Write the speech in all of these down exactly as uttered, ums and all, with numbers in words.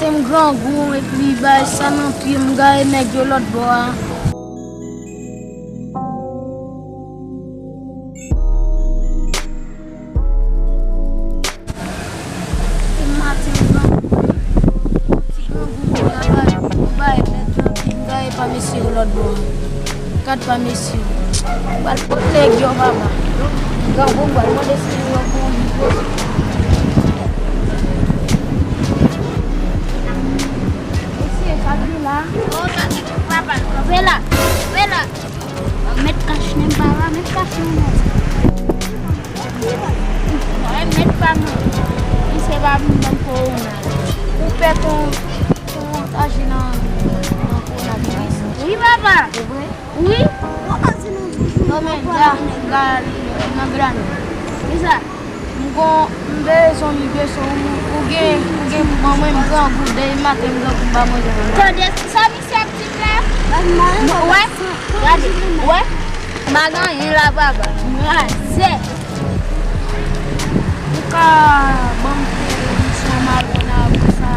M grangou epi bay sa nan pye m gaye nèg yo lòt bò a. Maten m grangou, ti grangou m gaye, m gaye nèg yo epi m gaye pa mesye yo lòt bò a. Gad pa mesye yo. M pral pot nèg yo papa. Grangou m pral mande si yo pou yon. Mesye, sa k gen la? Oh, sa k gen papa, kanpe la. Kanpe la. Mèt kach menm papa, mèt kach menm. Mwen mèt pa mwen. Misye pa vin ban m kowona. Ou pè kon, kon aji nan, nan kowonaviris? Wi papa. Se vre? Wi. Non men, ga, ga, nan grano. Kisa? M gon, m bezwen li bezwen ou, ou gen, ou gen pou ban mwen, m grangou, depi maten m grangou, m pa manje anyen. Tande sa misye ap di m la? Ou wè? Gade, ou wè? M pa gen anyen la, papa. M kraze. Ou ka ban m fè misyon m al konn apre sa,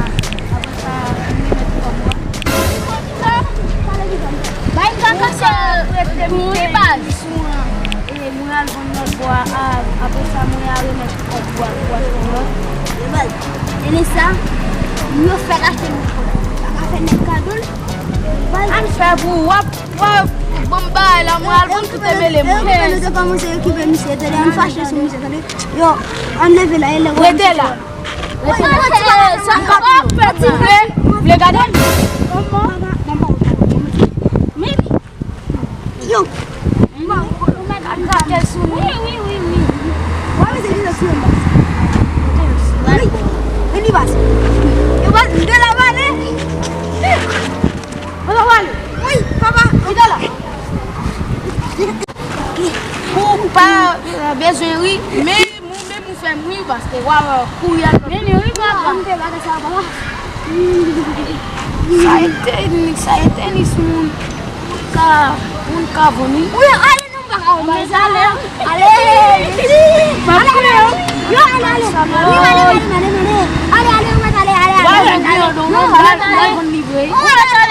apre sa, m remèt kòb ou a. Bay m kaka sa. Wi, baz. E mwen al vann lòt bò a, a, apre sa mwen a remèt kòb bò a pou achte yon lòt. Eval, tande sa, m yo fèk achte yon kòb. Pa ka fè nèg kado l. An fè pou w ap, w ap ban m bagay la, mwen al vann tout e mele mwen. Yo te kòmanse okipe misye, tande, an fache sou misye, tande. Yo, an leve la, e lè w. Rete la. Rete la. Sa k ap fè ti vle, vle gade m? Men Yo. Ou mèt ap gate sou li. Wi, wi, wi, wi. Wè, wi, se li sou yon bas. Wi. Men li bas. Yo bas, m te la pale. Papa, pale. Wi, papa, m te la. Ou pa, euh, bezwen ri, men Ou menm ou fè m ri paske w ap kouri ak lòt. Men li ri papa. Sa e tenis, sa e tenis moun, moun ka, moun ka vann wi. Wi, ale non, m pa ka vann. Ale, ale. M ap ale, ale. Yo, ale, ale. Wi, ale, ale, ale, ale. Ale, ale, ou mèt ale, ale, ale. Ale, ale. Non, non, ale, ale. Ou mèt ale.